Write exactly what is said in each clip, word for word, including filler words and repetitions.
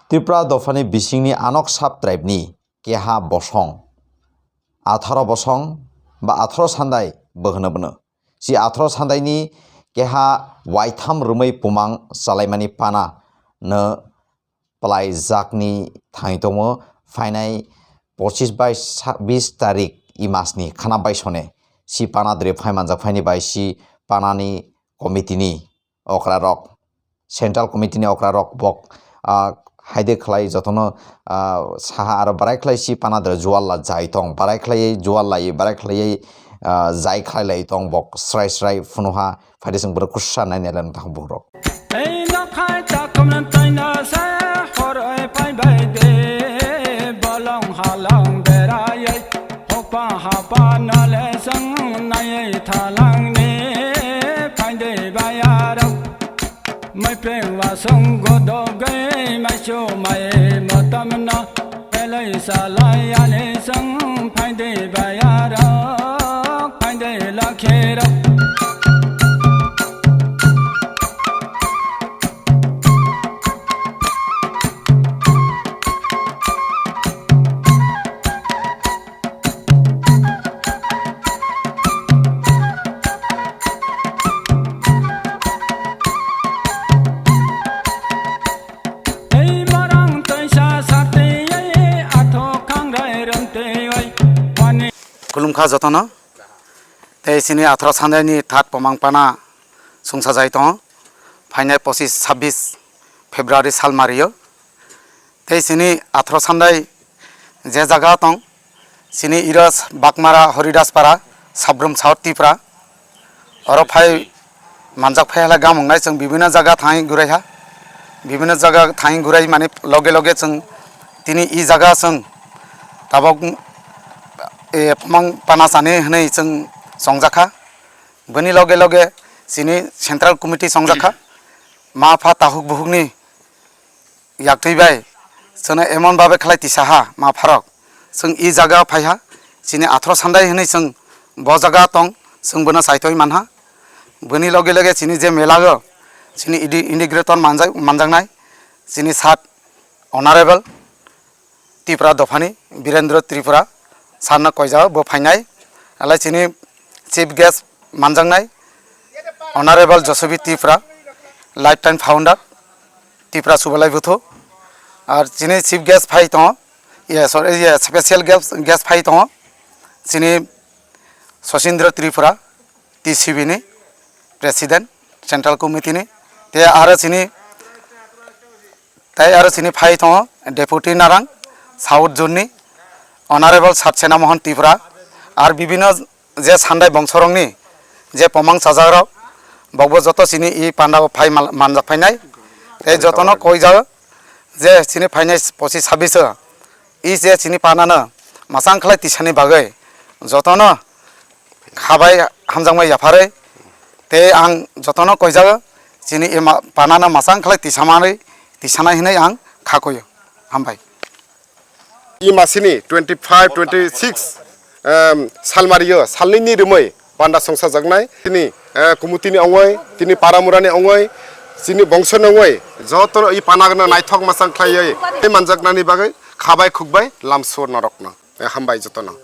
Tripura dophani bisingni Anok sub tribe ni keha bosong, atharo bosong ba atharo sandai bo hwno bono. Si atharo sandaini keha waitham rwmwi pumang chalaimani pana no pwlaijakni thangwi tongo. Phainai pochis bai sa-, bis tarik i masni khana bai sone si pana dre phai manjak phaini bai si panani committee ni okra rok, central committee ni okra rok bok, ah, haide khlai jotono, ah, saha aro barai khlai si pana dre jual la jai tong, barai khlai jual lai, barai khlai, ah, jai khlai lai tong bok srai srai phunuha. Phaide chwng borok kusa nai nai lai tong borok. Ei nokhai takhumna taina se horoi pai bai de, bolong halong berayai, hokpa hapa nale sang nai thalang ne, pai de bayarok. Mai preng wasong godogei mai chu mai motamna, elai salai ani sang phaindei bayarok, phaindei lakherok. Tei morang toisa satwi athok khangrai rwng twi oi wani. Khulumkha jotono. Tei chini atharo sandaini third pamang pana chwngsajai tongo. Phainai pochis sabbish February salmario. Tei chini atharo sandai je jaga tong, chini iro Bakmara Horidaspara, Sabrum South Tripura. Oro phai manjak phai hala gamung nai chwng bibinno jaga thangwi gurai ha. Bibinno jaga thangwi gurai mani loge loge chwng tini i jaga chwng tabok, e, pamang pana chani hwnwi chwng chongjak kha. Bini loge loge chini central committee chongjak kha. Ma pha tahuk buhukni yaktwi bai chwngno emon babe khlai tisa ha ma pharok. Chwng i jaga phai ha, chini atharo sandai hwnwi chwng bo jaga tong, chwng bono chaitoi man ha. Bini loge loge chini je mela o chini idi-, integrator manjak-, manjaknai chini sat honorable Tripura dophani Birendra Tripura sarno koijao bo phainai. Alai chini chief guest manjaknai Honorable Josobi Tripura, lifetime founder, Tripura Subalai Buthu. Ar chini chief guest phai tongo, ye, sorry, ye, special guest, guest phai tongo, chini Sosindra Tripura, T C B ni president, central committee ni. Te aro chini Tei aro chini phai tongo Deputy Narang, South Zone ni Honorable Satsena Mohan Tripura, ar bibinno je sandai bongsorokni je pomang chajakrok, bokbo joto chini i pandao phai mal-, manjak phainai. Tei jotono koijak je chini phainai pochis sabbish o i je chini panano mwchang khlai tisani bagwi jotono khabai hamjakmai yapharwi tei ang jotono koijago chini ema panano mwchang khlai tisamanwi tisanai hinwi ang kha koio. Hambai. I masini twenty five, twenty six, em, salmario salnini rwmwi panda songsajaknai tini, eh, kumutini ongoi, tini paramurani ongoi, chini bongsoni ongoi jotono i panagno naithok mwchang khlaiwi tei manjaknani bagwi khabai khukbai lamso norokno. Eh, hambai jotono.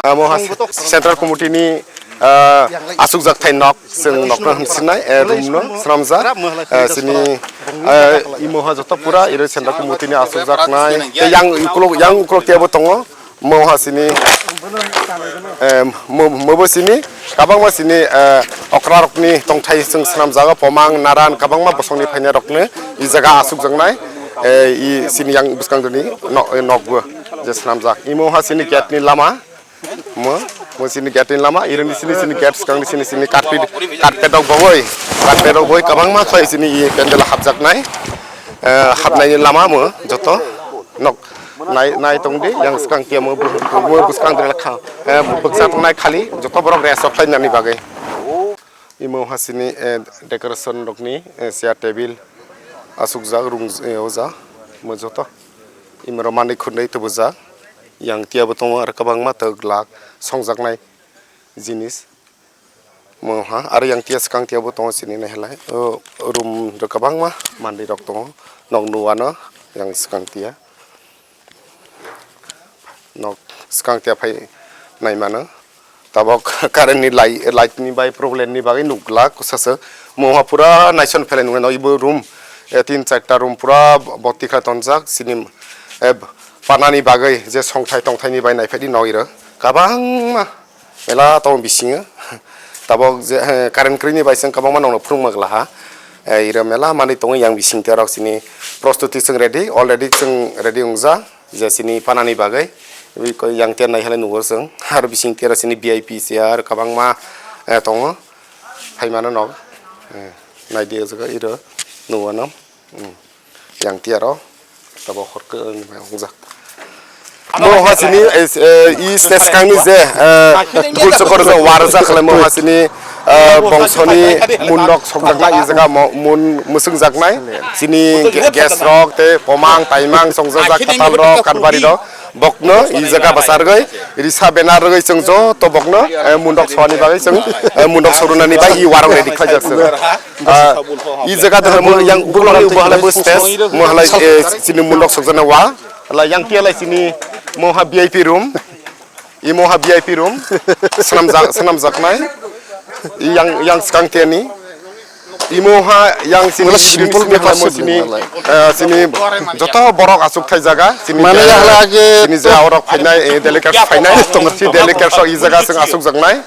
Amo ha Central Committee ni, ah, asukjak thai nok, chwng nokno hwnsinai, eh, room no swnamjak, eh, chini, eh, imo ha joto pura iro Central Committee ni asukjak nai. Tei yang ukulok, yang ukulok tebo tongo, mo ha chini, eh, mo, mo bo chini, kabangma chini, eh, okra rokni tongthai chwng swnamjago, pomang, naran, kabangma bosongni phainai rokno i jaga asukjak nai, eh, i chini yang bwskang dini nok, eh, nokbo. Je swnamjak. Imo ha chini gate ni lama. Mo, mo chini gate ni lama. Ironi chini, chini gate, swkang ni chini, chini carpet, carpet rok bogoi. Carpet rok boi kabangma khlai chini i pandal hapjaknai. Eh, hapnai ni lama mo joto. Nok nai, nai tong di, yang swkang kia mo, mo bwskang dela kha. Eh, bwkcha tongnai khali, joto borok rest rok khlai nani bagwi. Imo ha chini, eh, decoration rokni, eh, chair table asukjak rung, eh, o ja mo joto. Imo rok manwi khwnwi tubujak. Yang tiyabo tongo aro kwbangma twk glak songjaknai jinis. Mo ha, aro yang tia skang tia bo tongo sini nai halai. O room rok kwbangma manwi rok tongo. Nok nuwano yang skang tia. Nok skang tia phai nai mano. Tabok current ni lai-, light ni bai problem ni bagwi nukla kusasa. Mo ha pura naison phelai nungwi no ibo room, eh, tin charta room pura boti kha tonjak. Sini, eh, panani bagwi je songthai tongthai ni bai nai phai di no iro. Kwbangma. Mela tong bisingo. Tabok je, eh, current kwrwini bai chwng kwbangma nokno phwrwngma glaha. Eh, iro mela manwi tongo yang bising terok sini prostuti chwng ready, already chwng ready wngja je sini panani bagwi. Wi ko yang ter nai halai nugo chwng. Aro bising tera sini V I P chair kwbangma, eh, tongo. Phaimano nog. Eh, naidi o jaga iro nugo no. Hmm. Yang tiaro tabo hor ke wngjak. Mo hasini, eh, eh, i stage kangni je, eh, dul chokor je warjak khlai mo hasini, eh, bongsoni mundok sokjaknai i jaga mo-, mun musungjaknai. Sini ge-, gas rok te pomang taimang songjak katal rok kanbari rok. Bokno i jaga bwsargwi risa benar rwgwi chwng joto bokno, eh, mundok sowani bagwi chwng, eh, mundok sorunani bai i warok ready khlaijak chwng. Ah, i jaga de mo yang buklok ni bo halai bo stage, mo halai, eh, chini mundok sokjana wa. Halai yang tia lai chini mo ha V I P room. I mo ha V I P room. Swnamjak, swnamjaknai. I yang, yang skang teni. Imo ha yang sini simple simple bebak mo sini, eh, sini joto borok asuk thai jaga, sini mane je, ya hala age sini je orok phainai, eh, delegate phainai, si delegate sok i jaga sing asuk jaknai.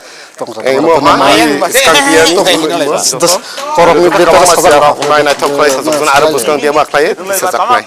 Eh, imo ha, mane i skang tiya ni imo, imo. Dos korok ni bebak ma sajak siya rok nai nai thok khlai sajak jana aro buskang tiya ma khlai sajak nai.